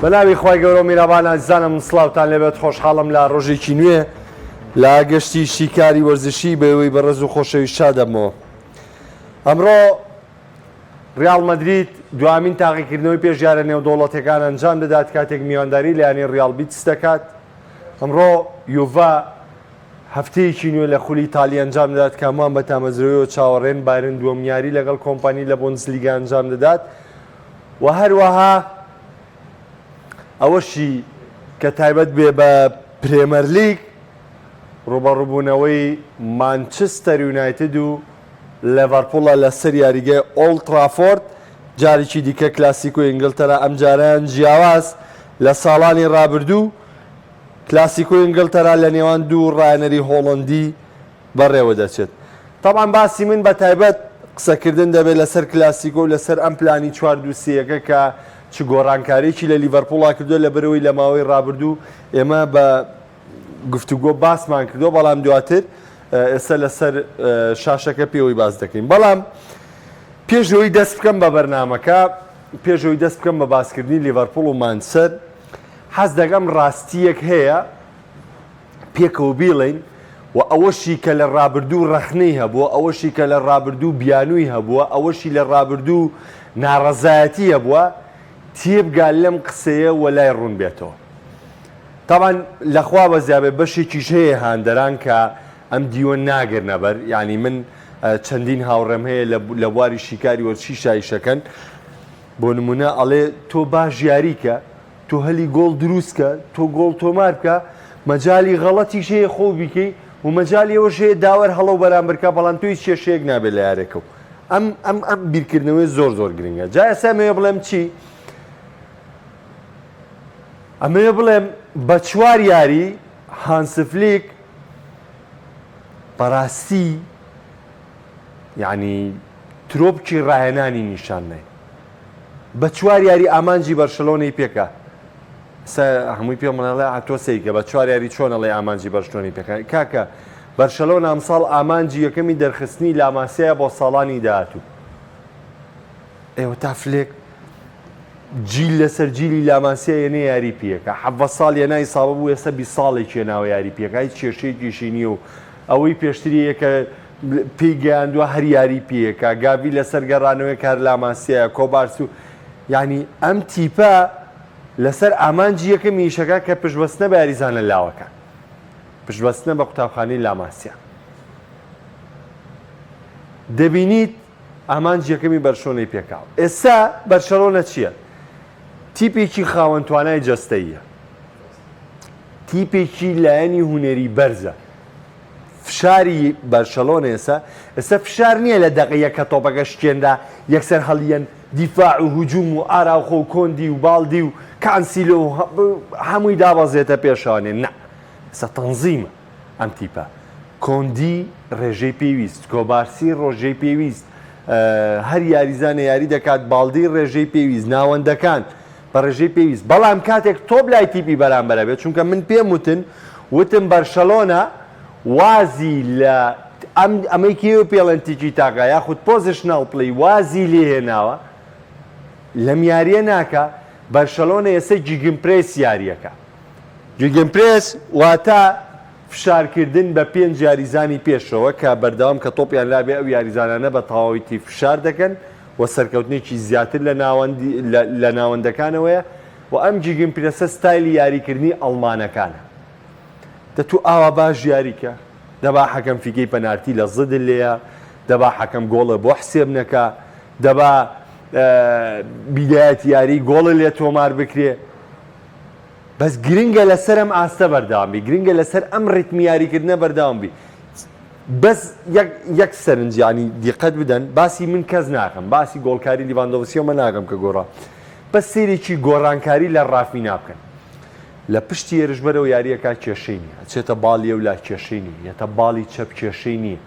بەناوی خوای گەورە و میرابان ئازیزانم سڵاوتان لێبێت خۆشحاڵم لە ڕۆژێکی نوێ لە گەشتی شیکاری وەرزشی بەوەی بەڕێز و خۆشەویست شا دەبمەوە ئەمڕۆ ڕیاڵ مەدرید دوامین تاقیکردنەوەی پێش یارە نێودەوڵەتەکان ئەنجام دەدات کاتێک میوانداری لە یانەی ڕیاڵ بیتس دەکات ئەمڕۆ یوڤا هەفتەیەکی نوێ لە خولی ئیتالی ئەنجام دەدات کە هەمووان بە تامەزرۆیەوە چاوەڕێن بایرن دووەم یاری لەگەڵ کۆمپانی لە بۆندسلیگا ئەنجام دەدات و هەروەها ئەوەشی کە تایبەت بێ بە پرێمەرلیگ ڕوبەڕوبوونەوەی مانچستەر یونایتد و لێڤەرپوڵە لەسەر یاریگای ئۆڵترافۆرد جارێکی دیکە کلاسیکۆی ئینگلتەرا ئەمجارەیان جیاواز لە ساڵانی رابردوو کلاسیکۆی ئینگلتەرا لە نێوان دوو ڕایەنەری هۆڵەندی بەڕێوە دەچێت. تەبعەن باسی من بە تایبەت قسەکردن دەبێت لەسەر کلاسیکۆ و لەسەر ئەم پلانی چوار دوو سێیەکە کە چ گۆڕانکاریی لە لیڤەرپوڵا کردووە لەبەرئەوەی لە ماوەی ڕابردوو ئێمە بە گفتوگۆ باسمان کردووە بەڵام دواتر ئێستا لەسەر شاشەکە پێوەی باس دەکەین بەڵام پێش ئەوەی دەست بکەم بە بەرنامەکە پێش ئەوەی دەست بکەم بە باسکردنی لیڤەرپوڵ و مانچستەر حەز دەکەم ڕاستییەک هەیە پێکەوە بیڵێین و ئەوەشی کە لە ڕابردوو ڕەخنەی هەبووە، ئەوەشی کە لە ڕابردوو بیانووی هەبووە، ئەوەشی لە ڕابردوو ناڕەزایەتی هەبووە، تێبگا لەم قسەیە و لای ڕوون بێتەوە. تەبعەن لە خوا بەزیابێ بەشێکیش هەیە هاندەران کە ئەم دیوە ناگرنە بەر، یانی من چەندین هاوڕێم هەیە لە بواری شیکاری وەرزشیشا ئیشەکەن، بۆ نمونە ئەڵێ تۆ باش یاری کە، تۆ هەلی گۆڵ دروست کە، تۆ گۆڵ تۆمار بکە، مەجالی غەڵەتیش هەیە خۆو بیکەی و مەجالی ئەوەش هەیە داوەر هەڵە و بەرامبەر کا بەڵام تۆ هیچ کێشەیەک نابێت لە یارێکە و ئەم ئەم ئەم بیرکردنەوەی زۆر زۆر گرنگە جا ئێستا ئەمەوێ بڵێم چی؟ ئەمەوێ بڵێم بە چوار یاری هانسفلیک بەڕاستی یعنی ترۆپکی ڕاهێنانی نیشان نای. بە چوار یاری ئامانجی بەرشەلۆنەی پێکا. ئێستا هەمووی پێم ئەڵێ ئا تۆ سەیرکە بە چوار یاری چۆن ئەڵێ ئامانجی بەرشلۆنەی پێکا. کاکە بەرشەلۆنە ئەمساڵ ئامانجی یەکەمی دەرخستنی لاماسیایە بۆ ساڵانی داهاتوو. ئێوە تا فلێک جیل لەسەر جیلی لاماسیا یەنێ یاری پێکا. حەڤە ساڵ یەنا ئیسابە بوو ئێستا 20 ساڵێک یەناوە یاری پێکا هیچ کێشەیەکیشی نییە و ئەوەی پێشتری یەکە پێی گەیاندووە هەر یاری پێیەکا گاڤی لەسەر گەڕانەوەی کار لاماسیایە کۆبارس و یانی ئەم تیپە لەسەر ئامانجی یەکەمی ئیشەکە کە پشتبەستنە بە یاریزانە لاوەکان پشتبەستنە بە قوتابخانەی لاماسیا دەبینیت ئامانج یەکەمی بەرشۆنەی پێکاوە ئێستا بەرشەلۆنە چییە؟ تیپێکی خاوەن توانای جەستەیە تیپێکی لایەنی هونەری بەرزە فشاری بەرشەلۆنە ئێستا ئێستا فشار نییە لە دەقە یەک کە تۆپەکە شکێنرا یەکسەر هەڵیەن دیفاع و هجوم و ئاراوخۆ و کۆندی و باڵدی و کانسیلۆ و هەمووی دابەزێتە پێشەوانێ نا ئێستا تەنزیمە ئەم تیپە کۆندی ڕێژەی پێویست کۆبارسی ڕۆژەی پێویست هەر یاریزانە یاری دەکات باڵدی ڕێژەی پێویست ناوەندەکان بە ڕێژەی پێویست بەڵام کاتێک تۆپ لای تیپی بەرامبەرە بێت چونکە من پێم وتن وتم بەرشەلۆنە وازی لە ئەم ئەمەی کێوە پێڵێن تیکی تاکا یاخود positional play وازی لێ هێناوە لەم یاریە ناکە بەرشەلۆنە ئێستا gegenpress یاریەکە gegenpress واتە فشارکردن بە پێنج یاریزانی پێشەوە کە بەردەوام کە تۆپیان لابێ ئەو یاریزانانە بە تەواویتی فشار دەکەن و سەرکەوتنێکی زیاتر لە ناوەندی لە ناوەندەکانەوەیە و ئەم gegenpress ە ستایلی یاریکردنی ئەڵمانەکانە. دە تو ئاوا باش یاریکە دەبا حەکەم فیکەی پەنارتی لە زدل لێیە دەبا حەکەم گۆڵە بۆ حسێب نەکا دەبا بیدایەتی یاری گۆڵە لێ تۆمار بکرێ بەس گرنگە لەسەر ئەم ئاستە بەردەوام بی گرنگە لەسەر ئەم ڕیتمی یاریکردنە بەردەوام بی بەس یەک یەک سەرنج یانی دیقەت بدەن باسی من کەس ناکەم باسی گۆڵکاری لیڤاندۆڤسکی ئەمە ناکەم کە گۆڕا بەس سەیرێکی گۆڕانکاری لە ڕافینا بکەن لە پشتی هێرشبەرەوە یاریەکە کێشەی نییە ئەچێتە باڵی ئەو لا کێشەی نییە یەتە باڵی چەپ کێشەی نییە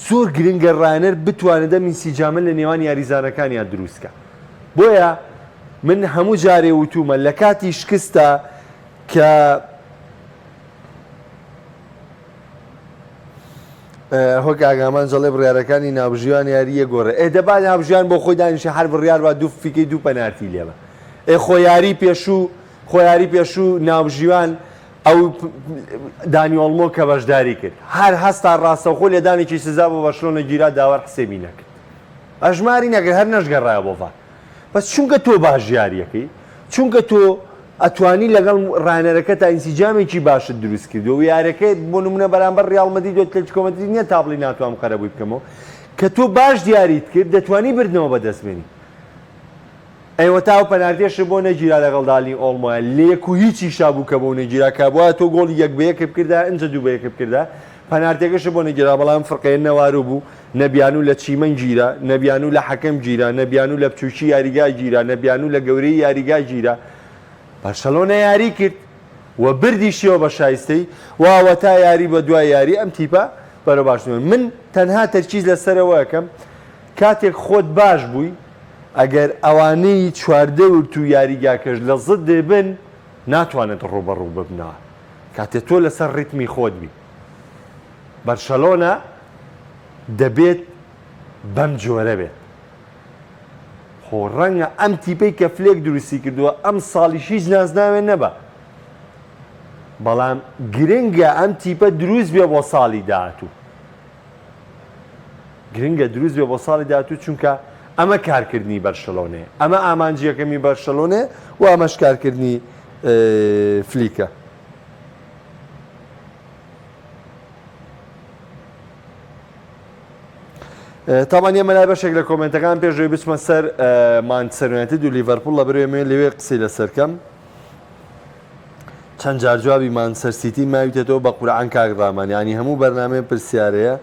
زۆر گرنگە ڕایەنەر بتوانێت ئەم ئینسیجامە لە نێوان یاریزانەکانیان دروستکە بۆیە من هەموو جارێ وتومە لە کاتی شکستە کە. هۆ کاک ئامانج ئەڵێ بڕیارەکانی ناوبژیوان یارییە گۆڕێ ئێ دەبا ناوبژیوان بۆ خۆی دانیشێ هەر بڕیار با دوو فیکەی دوو پەنارتی لێبا ئێ خۆ یاری پێشوو خۆ یاری پێشوو ناوبژیوان ئەو دانی ئۆڵمۆ کە بەشداری کرد هەر هەستا ڕاستەوخۆ لێدانێکی سزا بۆ بەرشلۆنە گیرا داوەر حسێبی نەکرد ئەژماری نەکرد هەر نەشگەڕایە بۆ ڤار بەس چونکە تۆ باش یاریەکەی چونکە تۆ ئەتوانی لەگەڵ ڕاهێنەرەکەتا ئینسیجامێکی باشت دروست کردووە و یاریەکەی بۆ نمونە بەرامبەر ڕیاڵ مەدرید و ئەتلەتیکۆ مەدرید نییە تا بڵێی ناتوانم قەرەبووی بکەمەوە کە تۆ باش دیاریت کرد دەتوانی بردنەوە بەدەست بێنی ئەیوە تا ئەو پەنارتیەشت بۆ نەگیرا لەگەڵ دانی ئۆڵمۆیە لە یەک و هیچیشا بوو کە بۆ نەگیرا کە بوایە تۆ گۆڵی یەک بە یەکت بکردایە ئینجا دوو بە یەکت بکردایە پەنارتیەکەشت بۆ نەگیرا بەڵام ئەم فرقەیە نەوارو بوو نە بیانوو لە چیمەن گیرا، نە بیانوو لە حەکەم گیرا، نە بیانوو لە بچووکی یاریگا گیرا، نە بیانوو لە گەورەیی یاریگا گیرا. بەرشەلۆنە یاری کرد و بردیشیەوە بە شایستەی و ئەوەتا یاری بە دوای یاری ئەم تیپە بەرەو باشتر. من تەنها تەرکیز لەسەر ئەوە ئەکەم کاتێک خۆت باش بووی ئەگەر ئەوانەی چواردەورت و یاریگاکەش لە زدت بن ناتوانێت ڕووبەڕوو ببنەوە کاتێ تۆ لەسەر ڕیتمی خۆت بی. بەرشەلۆنە دەبێت بەم جۆرە بێت. خۆ ڕەنگە ئەم تیپەی کە فلێک دروستی کردووە ئەم ساڵیش هیچ نازناوێ نەبا. بەڵام گرنگە ئەم تیپە دروست بێ بۆ ساڵی داهاتوو. گرنگە دروست بێ بۆ ساڵی داهاتوو چونکە ئەمە کارکردنی بەرشەلۆنەیە. ئەمە ئامانجی یەکەمی بەرشەلۆنەیە و ئەمەش کارکردنی فلیکە. تاوان ئێمە لای بەشێک لە کۆمنتەکان پێشەوەی بچمە سەر مانچستەر یونایتد و لیڤەرپوڵ لە بەرەوەی لەوێ قسەی لەسەرکەم چەند جار جوابی مانچستەر سیتی ماویتەوە بە قورعان کاک ڕامان ینی هەموو بەرنمەیە پرسیارەیە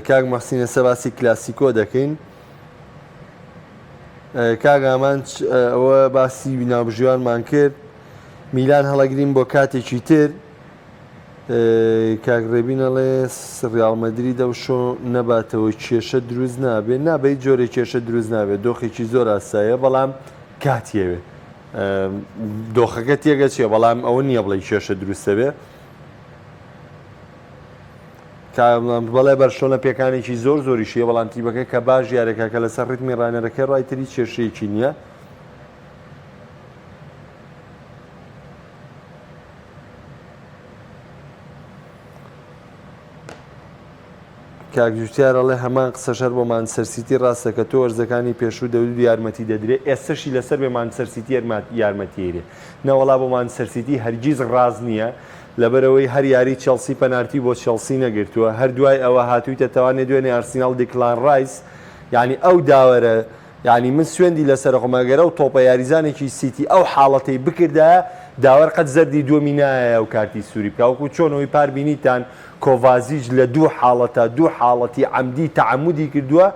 کاک مەحسینە سەباسی کلاسیکۆ دەکەین کاک ئامان ئەوە باسی ناوبژیوانمان کرد میلان هەڵەگرین بۆ کاتێکی تر کاک ڕێبین ئەڵێ ڕیاڵ مەدریدە و شۆ نەباتەوە کێشە دروست نابێ نا بە هیچ جۆرێک کێشە دروست نابێت دۆخێکی زۆر ئاساییە بەڵام کاتیەوێ دۆخەکە تێگە چیە بەڵام ئەوە نییە بڵێ کێشە دروستە بێ بەڵێ بەرشۆنە پێکانێکی زۆر زۆریشیە بەڵام تیبەکە کە باش یارەکە کە لەسەر ڕیتمی ڕانەرەکە ڕایتری کێشەیەکی نییە. کاک جوتیار ئەڵێ هەمان قسەش هەر بۆ مانچستەر سیتی ڕاستە کە تۆ وەرزەکانی پێشوو دەوت یارمەتی دەدرێ ئێستەشی لەسەر بێ مانچستەر سیتی یارمەتی ئەیرێ نەوەڵا بۆ مانچستەر سیتی هەرگیز ڕاست نییە لەبەرئەوەی هەر یاری چێڵسی پەنارتی بۆ چێڵسی نەگرتووە هەر دوای ئەوە هاتوویتە تەوانێ دوێنێ ئارسیناڵ دیکلان ڕایس یانی ئەو داوەرە یانی من سوێندی لەسەر ئەخۆم ئەگەر ئەو تۆپە یاریزانێکی سیتی ئەو حاڵەتەی بکردایە داوەر قەت زەردی دووەمی نایایە و کارتی سووری بکا وەکو چۆن ئەوی پار بینیتان کۆڤازیچ لە دوو حاڵەتا دوو حاڵەتی عەمدی تەعەمودی کردووە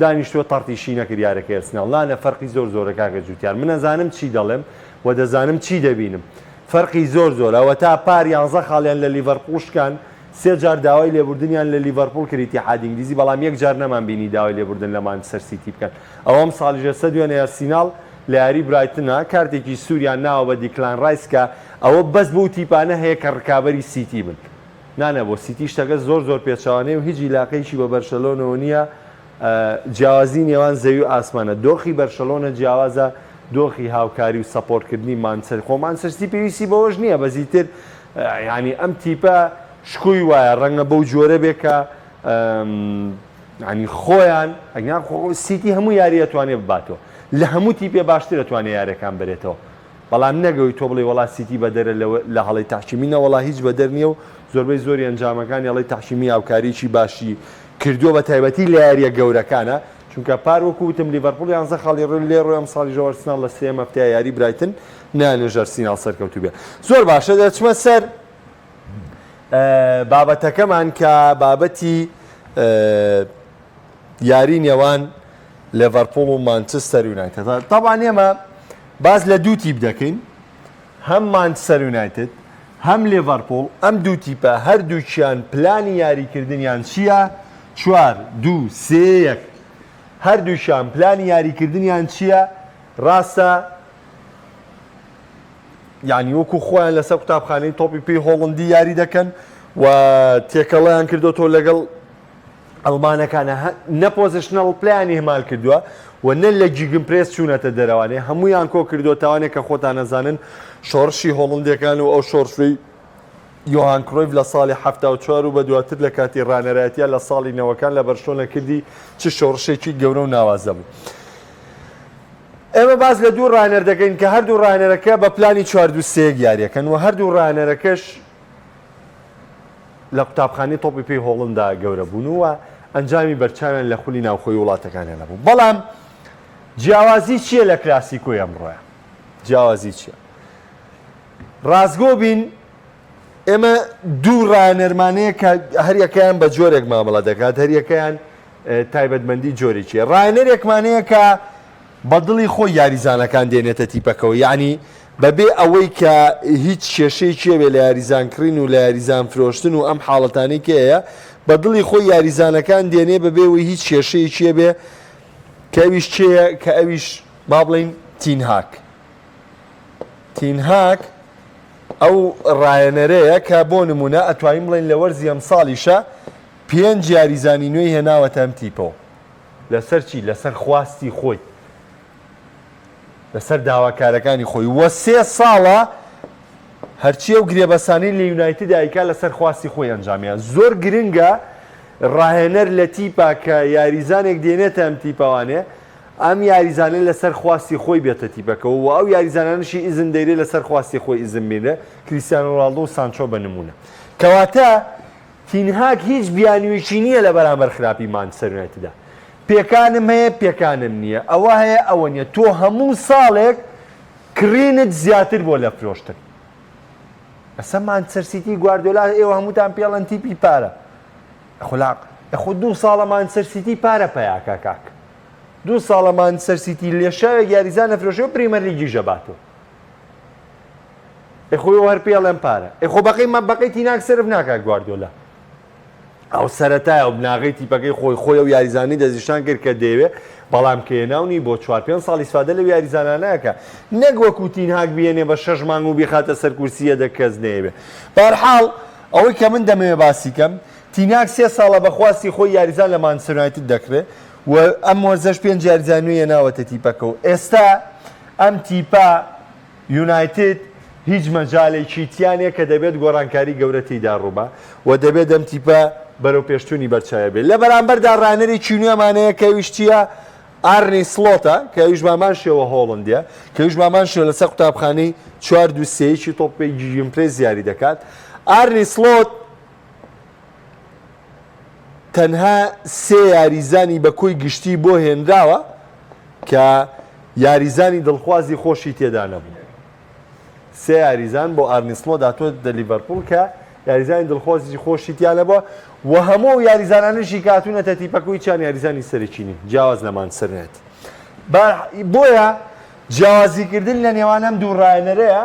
دانیشتووە تەڕتیشی نەکرد یارەکەی ئەرسناڵ نانە فەرقی زۆر زۆرە کاکە جوتیار من ئەزانم چی دەڵێم و دەزانم چی دەبینم فەرقی زۆر زۆرە ئەوەتا پار یانزە خاڵیان لە لیڤەرپوڵ شکان سێ جار داوای لێبوردنیان لە لیڤەرپوڵ کرد ئیتیحادی ئینگلیزی بەڵام یەک جار نەمانبینی داوای لێبوردن لە مانچستەر سیتی بکەن ئەوە ئەمساڵیش ئێستا دوێنێ ئەرسیناڵ لە یاری برایتنە کارتێکی سووریان ناوە بە دیکلان ڕایس کە ئەوە بەس بەو تیپانە هەیە کە ڕکابەری سیتی بن نانا بۆ سیتی شتەکە زۆر زۆر پێچەوانەیە و هیچ ئیلاقەیەکی بە بەرشەلۆنەوە نییە جیاوازی نێوان زەوی و ئاسمانە دۆخی بەرشەلۆنە جیاوازە دۆخی هاوکاری و سەپۆرتکردنی مانچستەر خۆ مانچستەر سیتی پێویستی بەوەش نییە بەزیتر یانی ئەم تیپە شکۆی وایە ڕەنگە بەو جۆرە بێ کە ینی خۆیان ئەگیان خۆ سیتی هەموو یاری ئەتوانێ بباتەوە لە هەموو تیپێ باشتر ئەتوانێ یاریەکان بەرێتەوە بەڵام نەگەوی تۆ بڵێ وەڵا سیتی بەدەرە لە هەڵی تحکیمی نەوەڵا هیچ بەدەر نییە و زۆربەی زۆری ئەنجامەکانی هەڵی تحکیمی هاوکاریی باشی کردووە بە تایبەتی لە یاریە گەورەکانە چونکە پار وەکو وتم لیڤەرپوڵ یانزە خاڵی ڕێ لێ ڕۆی ئەمساڵیش ئەرسناڵ لە سێیەم هەفتەیە یاری برایتن نایانێژ ئەرسیناڵ سەرکەوتوو بێ زۆر باشە دەچمە سەر بابەتەکەمان کە بابەتی یاری نێوان لێڤەرپوڵ و مانچستەر یونایتد تاوان ئێمە باس لە دوو تیپ دەکەین هەم مانچستەر یونایتد هەم لێڤەرپوڵ ئەم دوو تیپە هەردووکیان پلانی یاریکردنیان چییە؟ چوار دوو سێ یەک هەردووکیان پلانی یاریکردنیان چییە؟ ڕاستە یانی وەکو خۆیان لەسەر قوتابخانەی تۆپی پێی هۆڵندی یاری دەکەن. و تێکەڵیان کردوەوە لەگەڵ ئەڵمانەکانە نە positional play یان ئیهمال کردووە و نە لە gegenpress چوونەتە دەرەوانێ هەمویان کۆ کردووە تاوانێک کە خۆتان نەزانن شۆڕشی هۆڵندەکان و ئەو شۆڕشی یۆهان کرۆیف لە ساڵی 74 و بە دواتر لە کاتی ڕانەرایەتە لە ساڵی نەوەکان لە بەرشلۆنە کردی چ شۆڕشێکی گەورە و ناوازە بوو. ئێمە باس لە دوو ڕانەر دەکەین کە هەردوو ڕانەرەکە بە پلانی چوار دوو سێ یاریەکەن و هەردوو ڕانەرەکەش لە قوتابخانەی تۆپی پێی هۆڵندا گەورە بوون و ئەنجامی بەرچاویان لە خولی ناوخۆی وڵاتەکانیان هەبوو. بەڵام جیاوازی چییە لە کلاسیکۆی ئەمڕۆیە؟ جیاوازی چییە؟ ڕاستگۆ بین ئێمە دوو ڕانەرمانەیە کە هەریەکەیان بە جۆرێک مامەڵە دەکات، هەریەکەیان تایبەتمەندی جۆرێکی. ڕاهێنەرێکمان هەیە کە بە دڵی خۆی یاریزانەکان دێنێتە تیپەکەوە، یەعنی بەبێ ئەوەی کە هیچ کێشەیەکی هەبێ لە یاریزان کڕین و لە یاریزان فرۆشتن و ئەم حاڵەتانەی کە هەیە، بە دڵی خۆی یاریزانەکان دێنێ بەبێ ئەوەی هیچ کێشەیەکی هەبێ، کە ئەویش کێیە؟ کە ئەویش با بڵێین تین هاگ. تین هاگ ئەو ڕاهێنەرەیە کە بۆ نموونە ئەتوانین بڵێین لە وەرزی ئەمساڵیشا پێنج یاریزانی نوێی هێناوەتە ئەم تیپەوە. لەسەر چی؟ لەسەر خواستی خۆی، لەسەر داواکارەکانی خۆی و سێ ساڵە هەرچی ئەو گرێبەسانەی لە یونایتد ئایکا لەسەر خواستی خۆی ئەنجامیان. زۆر گرنگە ڕاهێنەر لە تیپا کە یاریزانێک دێنێتە ئەم تیپەوانێ ئەم یاریزانە لەسەر خواستی خۆی بێتە تیپەکەوە و ئەو یاریزانانەشی ئیزن دەیرێ لەسەر خواستی خۆی ئیزن بینرێ، کریستیانۆ ڕۆناڵدۆ و سانچۆ بە نموونە. کەواتە تین هاگ هیچ بیانوویەکی نییە لە بەرامبەر خراپی مانچستەر یونایتددا. پێکانم هەیە، پێکانم نییە، ئەوە هەیە، ئەوە نییە. تۆ هەموو ساڵێک کڕینت زیاتر بووە لە فرۆشتن. ئەسە مانچستەر سیتی گواردیۆلا ئێوە هەمووتان پێڵەن تیپی پارە. خلاق خۆ دوو ساڵە مانچستەر سیتی پارە پەیاکە کاک. دوو ساڵە مانچستەر سیتی لێشاوێک یاریزان ئەفرۆشێ و پریمەرلیگیش ئەباتەوە. ئێ خۆ هەر پێڵێن پارە. ئێ خۆ بەقەی مە بەقەی تیناک سەرف ناکا گواردیۆلا. ئەو سەرەتایە و بناغەی تیپەکەی خۆی خۆی ئەو یاریزانەی دەستنیشان کرد کە دەیەوێ، بەڵام کە هێناونی بۆ چوار پێنج ساڵ ئیسفادە لەو یاریزانانە ئەکا. نەک وەکو تینهاک بیهێنێ بە شەش مانگ و بیخاتە سەر کورسی یەدەگ کەس نەیەوێ. بەهەرحاڵ ئەوەی کە من دەمەوێ باسی کەم، تینهاک سێ ساڵە بە خواستی خۆی یاریزان لە مانچستەر یونایتد دەکڕێ و ئەم وەرزەش پێنج یاریزان نوێی هێناوەتە تیپەکە و ئێستا ئەم تیپە یونایتد هیچ مەجالێکی تیا نیە کە دەبێت گۆڕانکاری گەورە تێیدا ڕووبا و دەبێت ئەم تیپە بەرەو پێشچوونی بەرچاوی بێت. لە بەرامبەردا ڕانەرێکی نوێمان هەیە کە ئەویش چییە؟ ئارنی سڵۆتە کە ئەویش بەهەمان شێوە هۆڵندیە کە ئەویش بەهەمان شێوە لەسەر قوتابخانەی چوار دوو سێ یەکی تۆپی gegenpress یاری دەکات. ئارنی سڵۆت تەنها سێ یاریزانی بە کۆی گشتی بۆ هێنراوە کە یاریزانی دڵخوازی خۆشی تێدا نەبوو. سێ یاریزان بۆ ئارنی سڵۆت هاتووە لە لیڤەرپوڵ کە یاریزانی دڵخوازی خۆشی تیا نەبووە و هەموو ئەو یاریزانانەشی کە هاتوونەتە تیپەکە هیچیان یاریزانی سەرەکی نین جیاواز لە مانچستەر یونایتد. بۆیە جیاوازیکردن لە نێوان ئەم دوو ڕاهێنەرەیە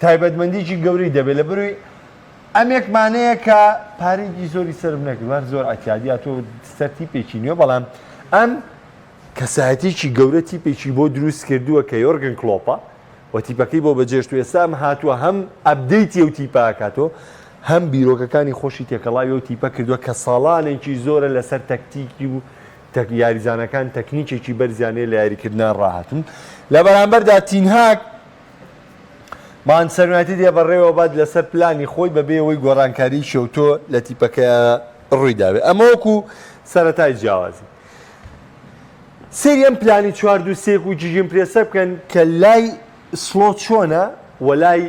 تایبەتمەندیی گەورەی دەبێت لە بەروی ئەمێکمانەیە کە پارەیەکی زۆری سەرف نەکردوە هەر زۆر ئەتیادی هاتووە سەر تیپێکی نوێ بەڵام ئەم کەسایەتیی گەورە تیپێکی بۆ دروست کردووە کە یۆرگن کلۆپە و تیپەکەی بۆ بەجێشت و ئێستا ئەم هاتووە هەم update ی ئەو تیپە ئەکاتەوە هەم بیرۆکەکانی خۆشی تێکەڵاوی ئەو تیپە کردووە کە ساڵانێکی زۆرە لەسەر تەکتیکی و یاریزانەکان تەکنیکێکی بەرزیان هەیە لە یاریکردنان ڕاهاتوون لە بەرامبەردا تینهاک مانچستەر یونایتد بەڕێوەبات لەسەر پلانی خۆی بەبێ ئەوەی گۆڕانکاریی ئەوتۆ لە تیپەکە ڕوویدابێت. ئەمە وەکو سەرەتای جیاوازی. سەیری ئەم پلانی چوار دوو سێ و gegenpress ە بکەن کە لای سڵۆت چۆنە و لای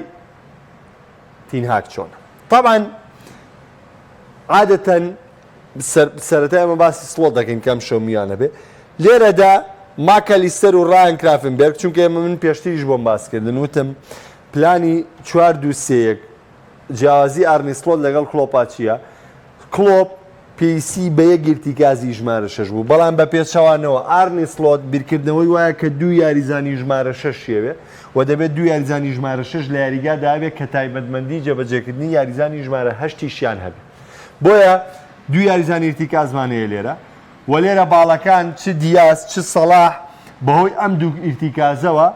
تینهاک چۆنە. تەبعەن عادەتەن سەرەتا ئێمە باسی سڵۆت دەکەین کە ئەمشەو میوانە بێ. لێرەدا ماکالیستەر و ڕایان کرافنبێرگ چونکە ئێمە من پێشتریش بۆم باس کردن وتم پلانی چوار دوو سێ یەک جیاوازی ئارنی سڵۆت لەگەڵ کڵۆپا چییە؟ کڵۆپ پێویستی بە یەک ئیرتیکازی ژمارە شەش بوو بەڵام بە پێچەوانەوە ئارنی سڵۆت بیرکردنەوەی وایە کە دوو یاریزانی ژمارە شەش یەوێ و دەبێت دوو یاریزانی ژمارە شەش لە یاریگادا هەبێت کە تایبەتمەندی جێبەجێکردنی یاریزانی ژمارە هەشتیشیان هەبێت بۆیە دوو یاریزانی ئیرتیکازمان هەیە لێرە و لێرە باڵەکان چ دیاز چ سەڵاح بەهۆی ئەم دوو ئیرتیکازەوە.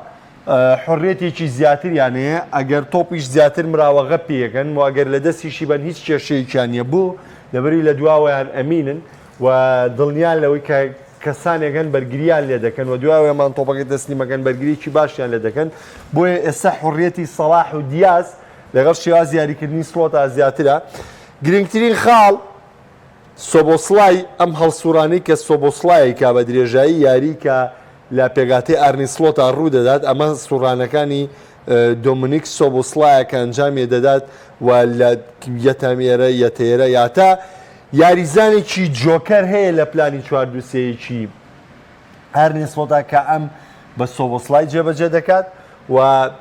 حڕێتێکی زیاتریان هەیە، ئەگەر تۆپیش زیاتر مراوەغە پێیەکەن و ئەگەر لە دەستیشی بەن هیچ کێشەیەکیان نییە، بۆ؟ لەبەروی لە دواوەیان ئەمینن و دڵنیان لەوەی کە کەسانێک هەن بەرگریان لێ دەکەن و دواوەیان تۆپەکە تەسلیم ئەکەن بەرگریی باشیان لێ دەکەن، بۆیە ئێستا حڕیەتی سەڵاح و دیاز لەگەڵ شێوازی یاریکردنی سڵۆتا زیاترە. گرنگترین خاڵ سۆبۆسڵای ئەم هەڵسوڕانەی کە سۆبۆسڵای کا بە درێژایی یاری کە لە پێکهاتەی ئارنی سڵۆتا ڕوو دەدات، ئەمە سوڕانەکانی دۆمنیک سۆبۆسڵایە کە ئەنجامی دەدات و لە یەتەمێرە یەتەیەرە یاتا یاریزانێکی جۆکەر هەیە لە پلانی 4-2-3 ئارنی سڵۆتا کە ئەم بە سۆبۆسڵای جێبەجێ دەکات و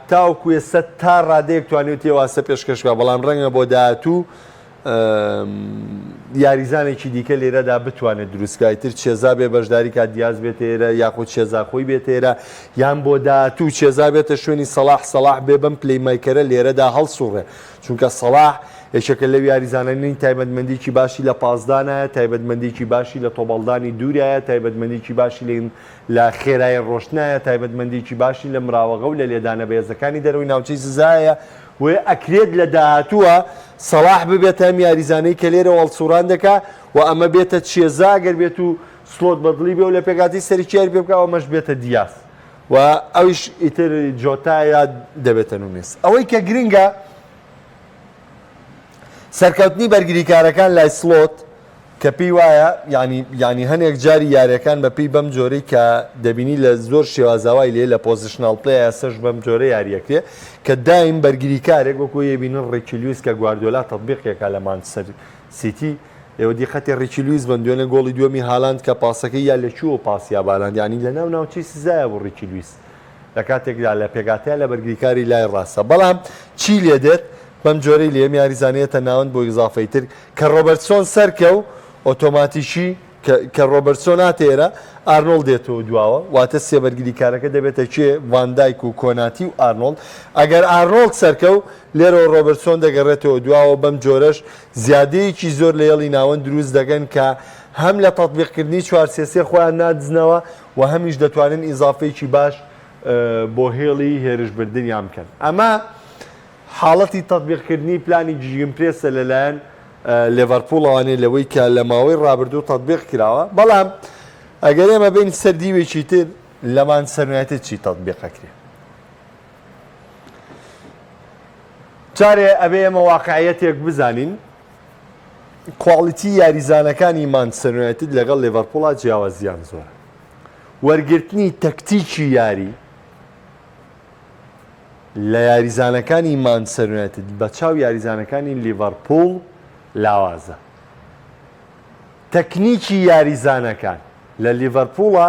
تاوەکو ئێستا تا ڕادەیەک توانیویەتی ئەو ئاستە پێشکەش بکات، بەڵام ڕەنگە بۆ داهاتوو یاریزانێکی دیکە لێرەدا بتوانێت دروست بکات، ئیتر چێزا بێ بەشداری کات دیاز بێتە ئێرە یاخود چێزا خۆی بێتە ئێرە یان بۆ داهاتوو چێزا بێتە شوێنی سەڵاح، سەڵاح بێ بەم playmaker ە لێرەدا هەڵسوڕێ، چونکە سەڵاح یەکێکە لەو یاریزانانەی تایبەتمەندیی باشی لە پاسدانایە، تایبەتمەندیی باشی لە تۆبەڵدانی دوورایە، تایبەتمەندیی باشی لە لە خێرایی ڕۆشتنایە، تایبەتمەندیی باشی لە مراوەغە و لە لێدانە بەهێزەکانی دەرەوەی ناوچەی سزایە، بۆیە ئەکرێت لە داهاتووە سەڵاح ببێتە ئەم یاریزانەی کە لێرەوە هەڵسوڕان دەکا و ئەمە بێتە چێزا گەر بێت و سڵۆت بەدڵی بێ و لە پێکهاتەی سەرەکی یاری پێ بکا و ئەمەش بێتە دیاز و ئەویش ئیتر جۆتایە دەبێتە نونێس. ئەوەی کە گرنگە سەرکەوتنی بەرگریکارەکان لای سڵۆت کە پێی وایە یانی یانی هەنێک جاری یاریەکان بە پێی بەم جۆرەی کە دەبینی لە زۆر شێوازاوای لێ لە positional play ئێسەش بەم جۆرە یاریەکرێ کە دایم بەرگریکارێک وەکو یبینن ڕیکی لویس کە گواردیۆلا تەتبیقێکە لە مانچستەر سیتی ئێوە دیقەتی ڕیکی لویس بن دوێنێ گۆڵی دووەمی هالاند کە پاسەکەی یا لە کوێوە پاس یا بالاند یانی لە ناو ناوچەی سزایە بوو ڕیکی لویس لە کاتێکدا لە پێکهاتەیە لە بەرگریکاری لای ڕاستە بەڵام چی لێ دێت بەم جۆرەی لێ ئەم یاریزانەیەتە ناوەند بۆ ئیزافەی تر کە ڕۆبەرتسۆن سەرکەو ئۆتۆماتیکی کە کە ڕۆبەرتسۆن هاتە ئێرە ئارنۆڵد دێتەوە دواوە واتە سێ بەرگریکارەکە دەبێتە کێ ڤان دایک و کۆناتی و ئارنۆڵد ئەگەر ئارنۆڵد سەرکەو لێرەوە ڕۆبەرتسۆن دەگەڕێتەوە دواوە بەم جۆرەش زیادەیەکی زۆر لە هێڵی ناوەند دروست دەکەن کە هەم لە تەتبیقکردنی 4-3-3 خۆیان نادزنەوە و هەمیش دەتوانن ئیزافەیەکی باش بۆ هێڵی هێرشبردنیان بکەن. ئەمە حاڵەتی تەتبیقکردنی پلانی gegenpress ە لەلایەن لێڤەرپوڵەوانێ لەوەی کە لە ماوەی ڕابردوو تەتبیق کراوە، بەڵام ئەگەر ئێمە بێین سەر دیوێکی تر لە مانچستەر یونایتد چی تەتبیق ئەکرێ؟ جارێ ئەبێ ئێمە واقعیەتێک بزانین quality یاریزانەکانی مانچستەر یونایتد لەگەڵ لێڤەرپوڵا جیاوازیان زۆرە. وەرگرتنی تەکتیکی یاری لە یاریزانەکانی مانچستەر یونایتد بە چاو یاریزانەکانی لیڤەرپوڵ لاوازە. تەکنیکی یاریزانەکان لە لیڤەرپوڵە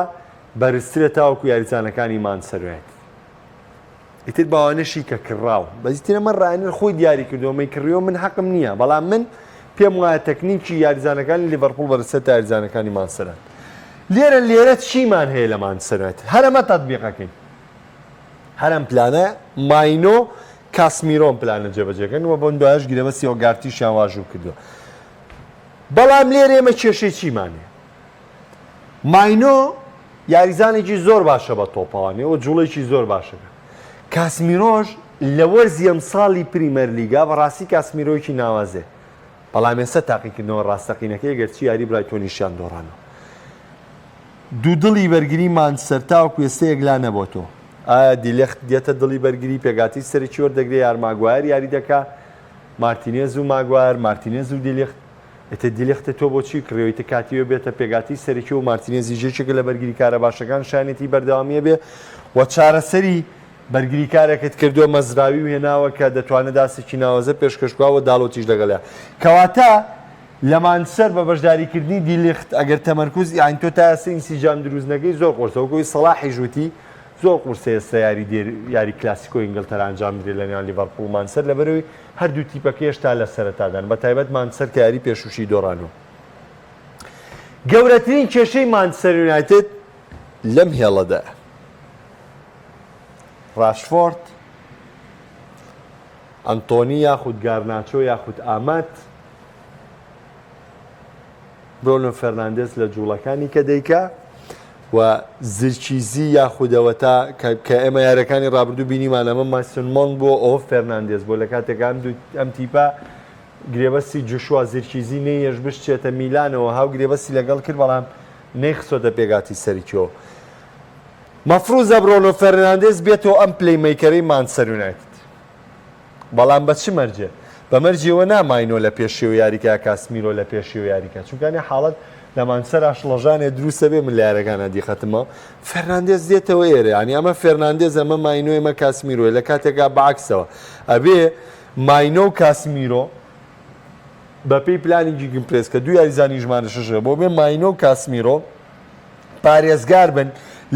بەرزترە تاوەکو یاریزانەکانی مانچستەر یونایتد. ئیتر باوانەشی کە کڕاو بەس ئیتر ئەمە ڕاهێنەر خۆی دیاری کردووە مەی کڕیوە من حەقم نییە بەڵام من پێم وایە تەکنیکی یاریزانەکانی لیڤەرپوڵ بەرزتر تا یاریزانەکانی مانچستەرن لێرە لێرە چیمان هەیە لە مانچستەر یونایتد هەر ئەمە تەتبیقەکەین هەر ئەم پلانە ماینۆ کاسمیرۆم پلانە جێبەجێکەن و بۆن دوایش گرێبەستی ئۆگارتیشیان واژوو کردووە بەڵام لێرە ئێمە کێشەی چیمان هەیە ماینۆ یاریزانێکی زۆر باشە بە تۆپەوانی و جوڵێکی زۆر باشەکە کاسمیرۆش لە وەرزی ئەمساڵی پریمەرلیگا بەڕاستی کاسمیرۆیەکی ناوازێ بەڵام ئێستا تاقیکردنەوە ڕاستەقینەکەی گەرچی یاری برایتۆنیشیان دۆڕانەوە دوودڵی بەرگری مانچستەر تاوەکو ئێستا یەکلا نەبۆتەوە ئایا دیلێخت دێتە دڵی بەرگری پێکهاتەی سەرەکی وەردەگرێ یار ماگوایەر یاری دەکا مارتینێز و ماگوایەر مارتینێز و دیلێخت ئیتر دیلیختە تۆ بۆچی کڕیویتە کاتی وێ بێتە پێکهاتەی سەرەکی و مارتینێزیش یەکێکە لە بەرگریکارە باشەکان شایەنێتی بەردەوامیە بێ و چارەسەری بەرگریکارێکت کردووە مەزراوی و هێناوە کە دەتوانێت ئاستێکی ناوازە پێشکەش بکات و دالۆتیش لەگەڵیا کەواتە لە مانچستەر بە بەشداریکردنی دیلیخت ئەگەر تەمەرکوز یانی تۆ تا ئێستا ئینسیجام دروست نەکەی زۆر قورسە وەکو ئەوەی سەڵاحیش وتی زۆر قورسە ئێستا یاری دێر یاری کلاسیکۆی ئینگلتەرا ئەنجام بدرێت لە نێوان لیڤەرپوڵ و مانچستەر لەبەرئەوەی هەردوو تیپەکە هێشتا لە سەرەتادان بە تایبەت مانچستەر کە یاری پێشووشی دۆڕانووە. گەورەترین کێشەی مانچستەر یونایتد لەم هێڵەدایە. ڕاشفۆرد، ئەنتۆنی یاخود گارناچۆ یاخود ئاماد، برۆنۆ فێرناندێس لە جوڵەکانی کە دەیکا و. و زرکیزی یاخود ئەوەتا کە ئێمە یاریەکانی ڕابردوو بینیمان ئەمە ماسن مۆنگ بۆ ئەوە فێرناندێز بۆ لە کاتێکا ئەم دوو ئەم تیپە گرێبەستی جوشوا زرکیزی نەیەش بشچێتە میلانەوە هاو گرێبەستی لەگەڵ کرد بەڵام نەیخستۆتە پێگاتی سەرکیەوە مەفروزە برۆنۆ فێرناندێز بێتەوە ئەم playmaker ەی مانچستەر یونایتد بەڵام بە چ مەرجێ؟ بە مەرجی ئەوە نا ماینۆ لە پێشیەوە یاریکا یا کاسمیرۆ لە پێشیەوە یاریکا چونکە هەنێ حاڵەت لە مانچستەرا شڵەژانێ دروست ئەبێ من لە یاریەکانا دیقەتم ماوە فێرناندێز دێتەوە ئێرە یانی ئەمە فێرناندێز ئەمە ماینۆ ئەمە کاسمیرۆیە لە کاتێکا بە عەکسەوە ئەبێ ماینۆ و کاسمیرۆ بەپێی پلانی gegenpress کە دوو یاریزانی ژمارە شەشە بۆ بێ ماینۆ و کاسمیرۆ پارێزگار بن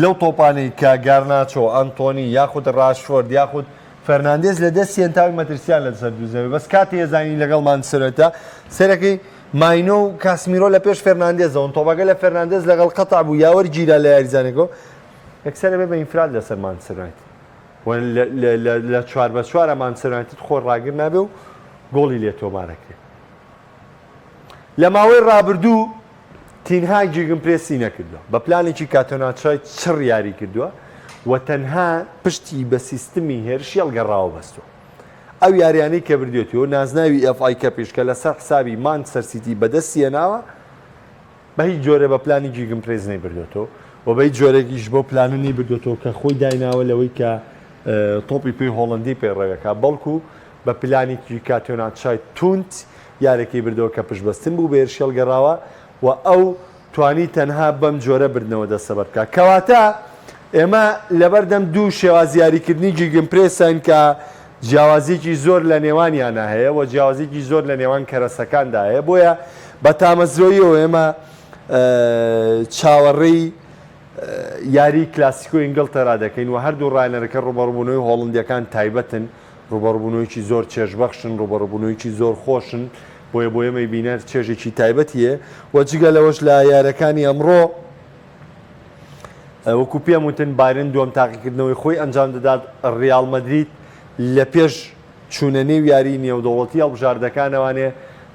لەو تۆپانەی کە گارناچۆ، ئەنتۆنی یاخود راشفۆرد یاخود فێرناندێز لە دەستیان تاوی مەترسیان لەسەر دروست دەبێت بەس کاتێ ئەزانی لەگەڵ مانچستەرەتە سەرەکەی ماینۆ و کاسمیرۆ لە پێش فێرناندێزەوەن تۆپەکە لە فێرناندێز لەگەڵ قەتع بوو یا وەرگیرا لە یاریزانێکەوە یەکسەر ئەبێ بە ئینفراد لەسەر مانچستەر یونایتد و لە چوار بە چوارە مانچستەر یونایتد خۆ ڕاگر نابێ و گۆڵی لێ تۆمارەکرێ. لە ماوەی رابردوو تین هاگ gegenpress ی نەکردووە، بە پلانێکی کاتۆناچای چڕ یاری کردووە و تەنها پشتی بە سیستمی هێرشی هەڵگەڕاوە بەستووە. ئەو یاریانەی کە بردوێتی و نازناوی FA Cup یش کە لەسەر حسابی مانچستەر سیتی بەدەستی هێناوە، بە هیچ جۆرێ بە پلانی gegenpress نەیبردۆتەوە و بە هیچ جۆرێکیش بەو پلانە نەیبردۆتەوە کە خۆی دایناوە لەوەی کە تۆپی پێی هۆڵەندی پەیڕەوێکا، بەڵکو بە پلانێکی کاتۆناتشای توند یارەکەی بردەوە کە پشتبەستن بوو بە هێرشی هەڵگەڕاوە و ئەو توانی تەنها بەم جۆرە بردنەوە دەستەبەر بکات. کەواتە ئێمە لەبەردەم دوو شێواز یاریکردنی gegenpress ین کە جیاوازییەکی زۆر لە نێوانیانا هەیە و جیاوازییەکی زۆر لە نێوان کەرەسەکاندا هەیە، بۆیە بە تامەزرۆییەوە ئێمە چاوەڕێی یاریی کلاسیکۆی ئینگڵتەرا دەکەین و هەردوو ڕاهێنەرەکە ڕووبەڕووبوونەوەی هۆڵندییەکان تایبەتن، ڕووبەڕووبوونەوەیەکی زۆر چێژبەخشن، ڕووبەڕووبوونەوەیەکی زۆر خۆشن، بۆیە بۆ ئێمەی بینەر چێژێکی تایبەتی هەیە و جگە لەوەش لە یارییەکانی ئەمڕۆ وەکو پێم وتن بایرن دووەم تاقیکردنەوەی خۆی ئەنجام دەدات، ڕیاڵ مەدرید لە پێش چوونە نێو یاریی نێودەوڵەتی هەڵبژاردەکانەوانێ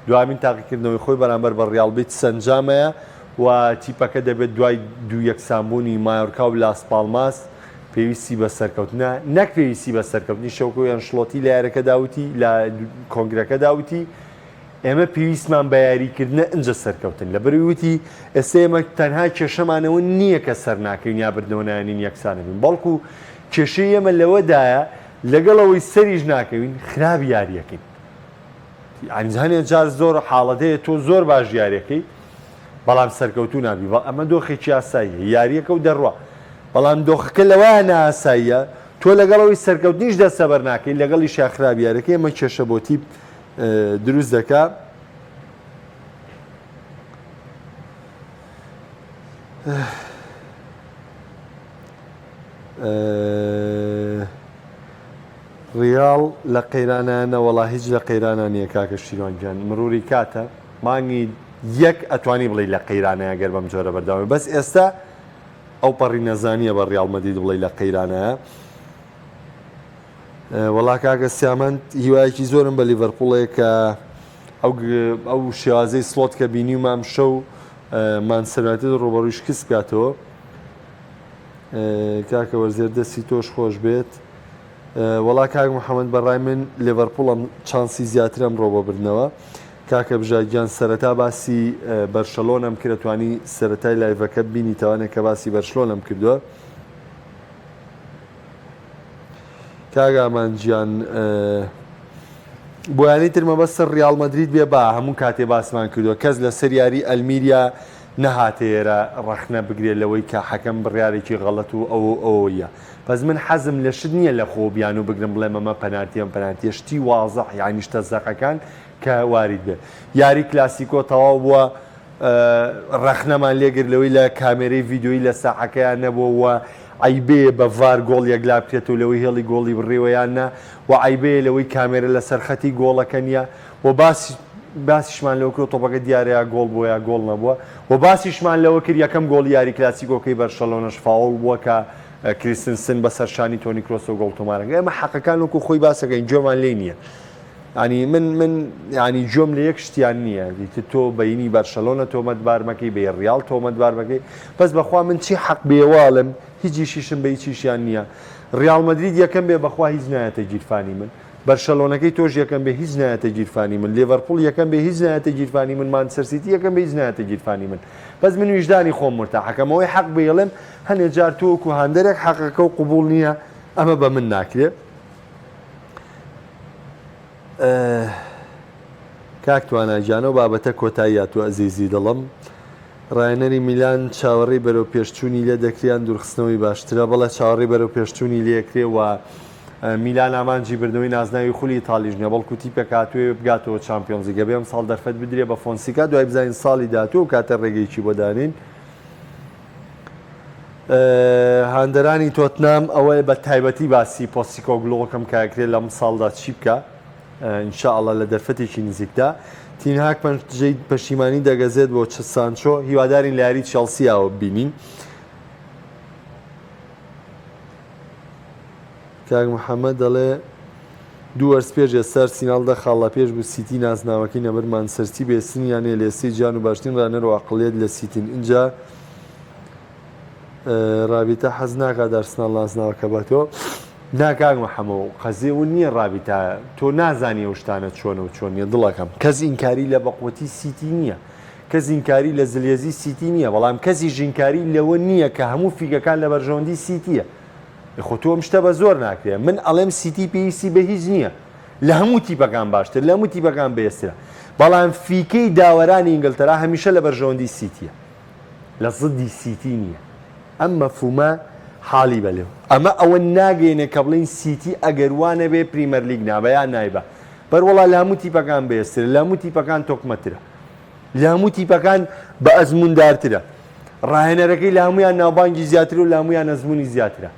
دوامین تاقیکردنەوەی خۆی بەرامبەر بە ڕیاڵ بیتس ئەنجامەیە و تیپەکە دەبێت دوای دوو یەکسانبوونی مایۆرکا و لاس پاڵماس پێویستی بە سەرکەوتنە نەک پێویستی بە سەرکەوتنی شەوکۆ ئەنشلۆتی لە یاریەکەدا وتی لە کۆنگرەکەدا وتی ئێمە پێویستمان بە یاریکردنە ئنجە سەرکەوتن لەبەرئەوەی وتی ئێستا ئێمە تەنها کێشەمانەوە نییە کە سەرناکەوین یا بردنەوە نایەنین یەکسانەبین بەڵکو کێشەی ئێمە لەوەدایە لەگەڵ ئەوەی سەریش ناکەوین خراپ یاریەکەین یعنی هەنێ جار زۆر حاڵەت هەیە تۆ زۆر باش یاریەکەی بەڵام سەرکەوتوو نابی بە ئەمە دۆخێکی ئاساییە یاریەکە و دەڕوا بەڵام دۆخەکە لەوە ناساییە تۆ لەگەڵ ئەوەی سەرکەوتنیش دەستەبەر ناکەی لەگەڵیشیا خراپ یاریەکەی ئەمە کێشە بۆ تیپ دروست دەکا. ڕیاڵ لە قەیرانە نەوەڵا هیچ لە قەیرانە نییە کاکە شیروان گیان مروری کاتە مانگی یەک ئەتوانی بڵێ لە قەیرانەیە گەر بەم جۆرە بەردەوام بەس ئێستا ئەو پەڕی نەزانیە بە ڕیاڵ مەدرید بڵێ لە قەیرانەیە وەڵا کاکە سیامەند هیوایەکی زۆرم بە لیڤەرپوڵ هەیە کە ئەو ئەو شێوازەی سڵۆت کە بینیومە ئەمشەو مانچستەر یونایتد ڕووبەڕووی شکست بکاتەوە. کاکە وەرزێر دەستی تۆش خۆش بێت. وەڵا کاک محەممەد بەڕای من لیڤەرپوڵ ئەم چانسی زیاتر ئەمڕۆ بۆ بردنەوە. کاکە بژار گیان سەرەتا باسی بەرشەلۆنەم کرد توانی سەرەتای live ەکە بینی تاوانێک کە باسی بەرشلۆنەم کردووە. کاک ئامانج گیان بۆ یانەی تر مەبەستە ڕیاڵ مەدرید بێ با هەموو کاتێ باسمان کردووە کەس لەسەر یاری ئەلمیریا نەهاتە ئێرە ڕەخنە بگرێت لەوەی کە حەکەم بڕیارێکی غەڵەت و ئەوە و ئەوەیە بەس من حەزم لە شت نییە لە خۆ بیانوو بگرم بڵێم ئەمە پەنارتی ئەم پەنارتیە شتی وازح یانی شتە زەقەکان کە وارید بێ یاری کلاسیکۆ تەواو بووە ڕەخنەمان لێگرت لەوەی لە کامێرەی ڤیدیۆیی لە ساحەکەیان نەبووە و عەیبەیە بە ڤار گۆڵ یەکلا بکرێتەوە لەوەی هێڵی گۆڵی بڕیوە یان نا و عەیبەیە لەوەی کامێرە لەسەر خەتی گۆڵەکە نییە و باس باسیشمان لەوە کرد تۆپەکە دیارە یا گۆڵ بووە یا گۆڵ نەبووە و باسیشمان لەوە کرد یەکەم گۆڵی یاری کلاسیکۆکەی بەرشەلۆنەش فاوڵ بووە کە کریستنسن بەسەر شانی تۆنی کرۆسەوە گۆڵ تۆمارەکە ئێمە حەقەکان وەکو خۆی باسەکەین گوێمان لێی نییە. ینی من من ینی گوێم لە یەک شتیان نییە دیتر تۆ بینی بەرشەلۆنە تۆمەتبار مەکەی بەی ڕیاڵ تۆمەتبار مەکەی بەس بەخوا من چی حەق بێواڵم هیچ ئیشیشم بە هیچیشیان نییە ڕیاڵ مەدرید یەکەم بێ بەخوا هیچ نایەتە گیرفانی من بەرشەلۆنەکەی تۆش یەکەم بێ هیچ نایەتە گیرفانی من لێڤەرپوڵ یەکەم بێ هیچ نایەتە گیرفانی من مانچستەر سیتی یەکەم بێ هیچ نایەتە گیرفانی من بەس من ویژدانی خۆم مورتاحەکەم ئەوەی حەق بێڵێم هەنێ جار تۆ وەکو هاندەرێک حەقەکە و قبوڵ نییە ئەمە بە من ناکرێ کاک توانا گیان ئەو بابەتە کۆتایی هاتووە ئەزیزی دڵم. ڕاهێنەری میلان چاوەڕێی بەرەو پێشچوونی لێ دەکرێ یان دوورخستنەوەی باشترە؟ بەڵێ چاوەڕێی بەرەو پێشچوونی لێکرێ و میلان ئامانجی بردنەوەی نازناوی خولی ئیتالیش نیە بەڵکو تیپێک هاتووە بگاتەوە چامپیۆنزلیگ ئەبێ ئەمساڵ دەرفەت بدرێ بە فۆنسیکا دوای بزانین ساڵی داهاتوو ئەو کاتە ڕێگەیەکی بۆ دانێین. هاندەرانی تۆتنام ئەوەیە بە تایبەتی باسی پۆستیکۆگلۆکەم کە ئەکرێ لەم ساڵدا چی بکە ان شاء اللە لە دەرفەتێکی نزیکدا تین هاگ پەنجەی پەشیمانی دەگەزێت بۆ چ سانچۆ هیوادارین لە یاری چێڵسیاوە ببینین. کاک محەممەد دەڵێ دوو وەرز پێش ئێستا ئەرسیناڵ دە خاڵ لە پێش بوو سیتی نازناوەکەی نەبرد مانچستەر بێسترین یانەیە لە ئێستەی جیهان و باشترین ڕانەر و عەقڵیەت لە سیتین ئینجا ڕابیتە حەز ناکات ئەرسناڵ نازناوەکە باتەوە نا کاک محەمە و قەزیە و نییە ڕابیتە تۆ نازانی ئەو شتانە چۆنە و چۆن نییە دڵەکەم کەس ئینکاری لە بەقوەتی سیتی نییە کەس ئینکاری لە زلێزی سیتی نییە بەڵام کەسی ژینکاری لەوە نییە کە هەموو فیگەکان لە بەرژەوەندی سیتیە خۆ تۆ ئەم شتە بە زۆر ناکرێ من ئەڵێم سیتی پێویستی بە هیچ نییە لە هەموو تیپەکان باشتر لە هەموو تیپەکان بەێزترە بەڵام فیکەی داوەرانی ئینگلتەرا هەمیشە لە بەرژەوەندی سیتیە لە زدی سیتی نییە ئەم مەفهومە حاڵی بە لێو ئەمە ئەوە ناگەیەنێ کە بڵێین سیتی ئەگەر وا نەبێ پریمەرلیگ نابا یا نایبا بەروەڵا لە هەموو تیپەکان بەهێزترە لە هەموو تیپەکان تۆکمەترە لە هەموو تیپەکان بە ئەزمووندارترە ڕاهێنەرەکەی لە هەموویان ناوبانگی زیاتر و لە هەموویان ئەزموونی زیاترە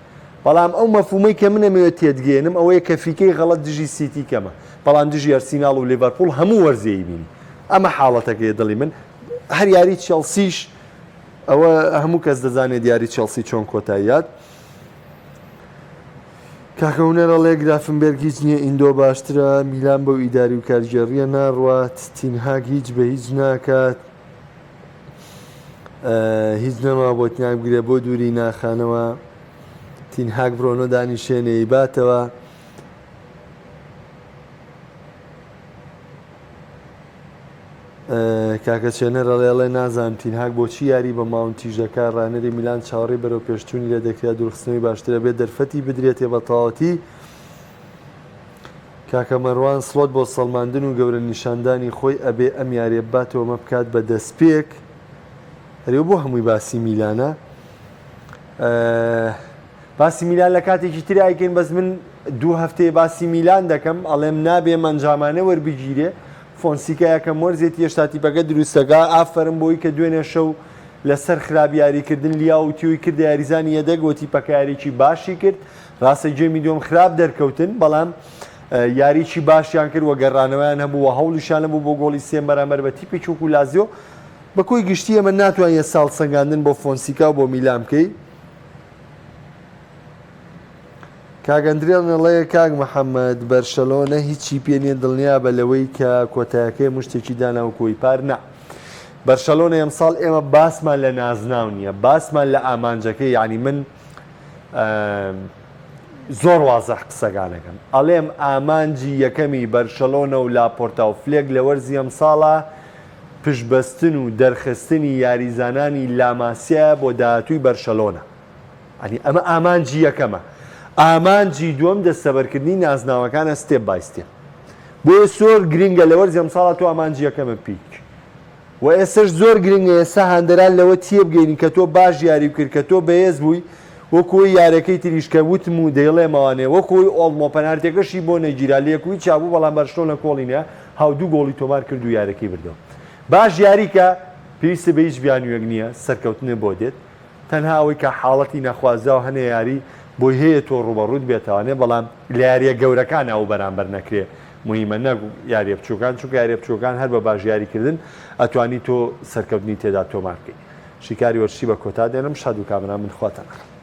بەڵام ئەو مەفهومەی کە من ئەمەوێت تێتگەیەنم ئەوەیە کە فیکەی غەڵەت دژی سیتی کەمە بەڵام دژی ئەرسیناڵ و لیڤەرپوڵ هەموو وەرزێی بینی ئەمە حاڵەتەکەیە دڵی من هەر یاری چێڵسیش ئەوە هەموو کەس دەزانێت یاری چێڵسی چۆن کۆتاییات کاکە هونەر ئەڵێ گرافنبێرگ هیچ نییە ئیندۆ باشترە میلان بەو ئیداری و کارگێڕیە ناڕوات تینهاگ هیچ بە هیچ ناکات هیچ نەما بۆ تینهاگ بگرێ بۆ دووری ناخانەوە تینهاگ برۆنۆ دانیشێنێ باتەوە کاکە چێنەر ئەڵێ ئەڵێ نازانم تینهاگ بۆچی یاری بە ماونتیش دەکا ڕانەری میلان چاوەڕێی بەرەو پێشچوونی لێ دەکرێ دوورخستنەوەی باشترە بێ دەرفەتی بدرێتێ بە تەواوەتی کاکە مەروان سڵۆت بۆ سەڵماندن و گەورە نیشاندانی خۆی ئەبێ ئەم یاریە بباتەوە مە بکات بە دەستپێک ئەرێ بۆ هەمووی باسی میلانە باسی میلان لە کاتێکی تر ئایکەین بەس من دوو هەفتەیە باسی میلان دەکەم ئەڵێم نابێ ئەم ئەنجامانە وەربگیرێ فۆنسیکا یەکەم وەرزێتی هێشتا تیپەکە دروستەکە ئافەرم بۆی کە دوێنێ شەو لەسەر خراپ یاریکردن لیا و تیۆی کردە یاریزانی یەدەگ و تیپەکە یاریی باشی کرد ڕاستە گێمی دووەم خراپ دەرکەوتن بەڵام یاریی باشیان کرد و گەڕانەوەیان هەبوو و هەوڵیشیان هەبوو بۆ گۆڵی سێم بەرامبەر بە تیپی چوک و لازیۆ بە کۆی گشتی ئێمە ناتوانین ساڵ سەنگاندن بۆ فۆنسیکا و بۆ میلان بکەی کاک ئەندرێڵ ئەڵێ کاک محەممەد بەرشەلۆنە هیچی پێ نییە دڵنیابە لەوەی کە کۆتایەکەی مشتێکی دانا و کۆی پار نا بەرشەلۆنە ئەمساڵ ئێمە باسمان لە نازناو نییە باسمان لە ئامانجەکەی یعنی من زۆر وازح قسەکانەکەم ئەڵێم ئامانجی یەکەمی بەرشەلۆنە و لاپۆرتا و فلێک لە وەرزی ئەمساڵە پشتبەستن و دەرخستنی یاریزانانی لاماسیایە بۆ داهاتووی بەرشەلۆنە. یانی ئەمە ئامانجی یەکەمە. ئامانجی دووەم دەستەبەرکردنی نازناوەکانە step by step. بۆیە زۆر گرنگە لە وەرزی ئەمساڵا تۆ ئامانجی یەکەمە پیک. و ئێستەش زۆر گرنگە ئێستا هاندەران لەوە تێبگەینی کە تۆ باش یاری بکرد کە تۆ بەهێز بووی وەکو ئەوی یارەکەی تریش کە وتم و دەیڵێمەوانێ وەکو ئەوی ئۆڵمۆ پەنارتیەکەشی بۆ نەگیرا لێکویچا بوو بەڵام بەرشلۆنە کۆڵی نە هاو دوو گۆڵی تۆمار کرد و یارەکەی بردەوە باش یاریکە پێویستە بە هیچ بیانوویەک نییە سەرکەوتنە بۆ دێت تەنها ئەوەی کە حاڵەتی نەخوازراو هەنێ یاری بۆی هەیە تۆ ڕووبەڕووت بێتەوانێ بەڵام لە یاریە گەورەکان ئەو بەرامبەر نەکرێ موهیمە نەک یاریە بچووکان چونکە یاریە بچووکان هەر بە باش یاریکردن ئەتوانی تۆ سەرکەوتنی تێدا تۆمار بکەی شیکاری وەرزشی بە کۆتا دێنم شاد و کامەران بن خواتان لەگەڵ.